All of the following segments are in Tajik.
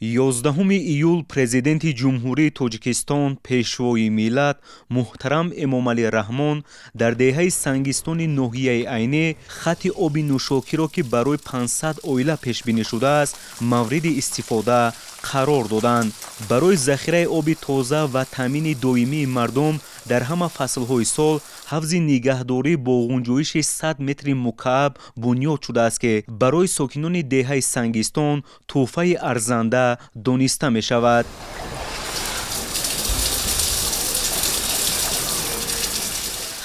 11 июл Президенти Ҷумҳурии Тоҷикистон, Пешвои миллат муҳтарам Эмомалӣ Раҳмон дар деҳаи Сангистони ноҳияи Айнӣ хати оби нӯшокиро, ки барои 500 оила пешбинӣ шудааст, мавриди истифода қарор доданд. Барои захираи оби тоза ва таъмини доимии мардум дар ҳама фаслҳои сол ҳавзи нигаҳдорӣ бо ғунҷоиши 100 метри мукааб бунёд шудааст, ки барои сокинони деҳаи Сангистон тӯҳфаи арзанда дониста мешавад.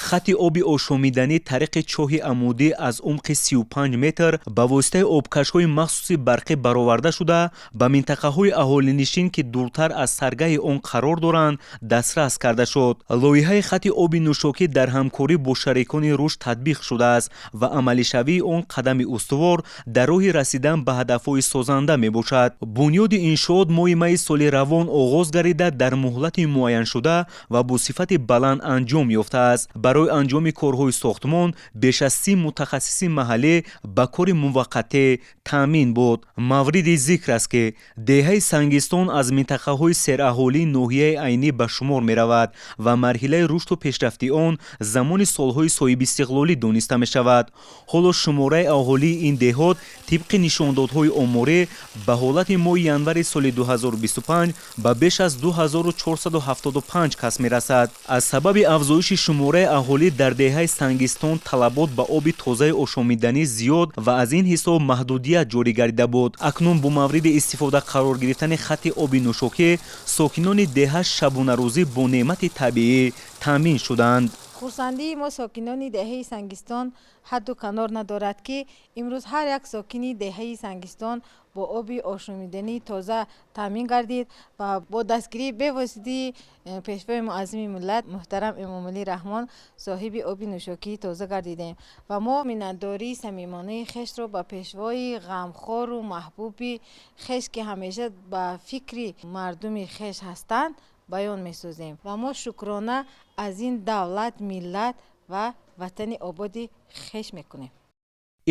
Хати оби ошомиданӣ тариқи чоҳи амудӣ аз умқи 35 метр ба воситаи обкашҳои махсуси барқӣ бароварда шуда, ба минтақаҳои аҳолинишин, ки дуртар аз саргаҳи он қарор доранд, дастрас карда шуд. Лоиҳаи хати оби нӯшокӣ дар ҳамкорӣ бо шарикони рушд татбиқ шудааст ва амалишавии он қадами устувор дар роҳи расидан ба ҳадафҳои созанда мебошад. Бунёди иншоот моҳи майи соли равон оғоз гардида, дар муҳлати муайяншуда ва бо сифати баланд анҷом ёфтааст. Барои анҷоми корҳои сохтмон беш аз 30 мутахассиси маҳаллӣ ба кори муваққатӣ таъмин буд. Мавриди зикр аст, ки деҳаи Сангистон аз минтақаҳои сераҳолии ноҳияи Айнӣ ба шумор меравад ва марҳилаи рушду пешрафти он замони солҳои соҳибистиқлолӣ дониста мешавад. Ҳоло шумораи аҳолии ин деҳот тибқи нишондодҳои оморӣ ба ҳолати моҳи январи соли 2025 ба беш аз 2475 кас мерасад. Аз сабаби афзоиши шумораи аҳолӣ дар деҳаи Сангистон талабот ба оби тозаи ошомиданӣ зиёд ва аз ин ҳисоб маҳдудият ҷорӣ гардида буд. Акнун бо мавриди истифода қарор гирифтани хати оби нӯшокӣ сокинони деҳа шабонарӯзӣ бо неъмати табиӣ таъмин шуданд. Хурсандии мо, сокинони деҳаи Сангистон, ҳадду канор надорад, ки имрӯз ҳар як сокини деҳаи Сангистон бо оби ошомидании тоза таъмин гардид ва бо дастгирии бевоситаи Пешвои муаззими миллат муҳтарам Эмомалӣ Раҳмон соҳиби оби нӯшокии тоза гардидем. Ва мо миннатдории самимонаи хешро ба пешвои ғамхору маҳбуби хеш, ки ҳамеша ба фикри мардуми хеш ҳастанд, баён месозем ва мо шукрона аз ин давлат, миллат ва ватани ободи хеш мекунем.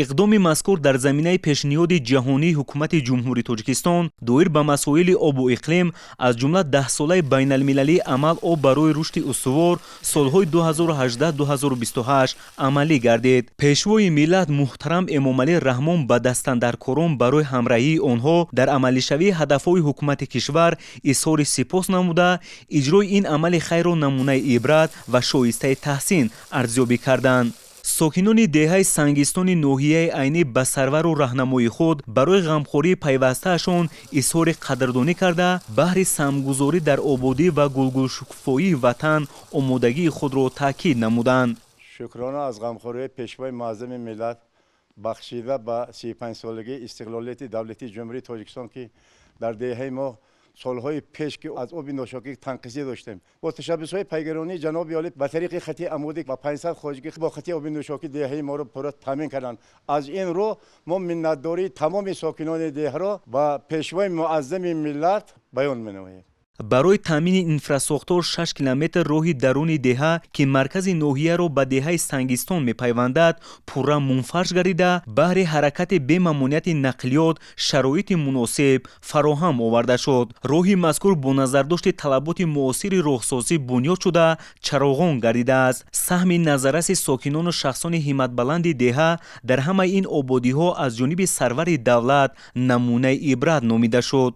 Иқдоми мазкур дар заминаи пешниҳоди ҷаҳонии Ҳукумати Ҷумҳурии Тоҷикистон доир ба масоили обу иқлим, аз ҷумла Даҳсолаи байналмилалии амал «Об барои рушди устувор» солҳои 2018-2028 амалӣ гардид. Пешвои миллат муҳтарам Эмомалӣ Раҳмон ба дастандаркорон барои ҳамраҳии онҳо дар амалишавии ҳадафҳои ҳукумати кишвар изҳори сипос намуда, иҷрои ин амали хайрро намунаи ибрат ва шоистаи таҳсин арзёбӣ карданд. Сокинони деҳаи Сангистони ноҳияи Айнӣ ба сарвару раҳнамои худ барои ғамхории пайвастаашон изҳори қадрдонӣ карда, баҳри саҳмгузорӣ дар ободӣ ва гулгулшукуфоии ватан омодагии худро таъкид намуданд. Шукрона аз ғамхориҳои Пешвои муаззами миллат, бахшида ба 35-солагии истиқлолияти давлатии Ҷумҳурии Тоҷикистон, ки дар деҳаи мо солҳои пеш, ки аз оби нӯшокӣ танқисӣ доштем, бо ташаббусҳои пайгаронии ҷаноби олӣ ба тариқи хати амудӣ ба 500 хоҷагӣ бо хати оби нӯшокӣ деҳаи моро пурра таъмин карданд. Аз ин рӯ мо миннатдории тамоми сокинони деҳро ба Пешвои муаззами миллат баён менамоем. Барои таъмини инфрасохтор 6 километр роҳи даруни деҳа, ки маркази ноҳияро ба деҳаи Сангистон мепайвандад, пурра мунфарш гардида, баҳри ҳаракати бемамониати нақлиёт шароити муносиб фароҳам оварда шуд. Роҳи мазкур бо назардошти талаботи муосири роҳсозӣ бунёд шуда, чароғон гардидааст. Саҳми назарраси сокинону шахсони ҳимматбаланди деҳа дар ҳамаи ин ободиҳо аз ҷониби сарвари давлат намунаи ибрат номида шуд.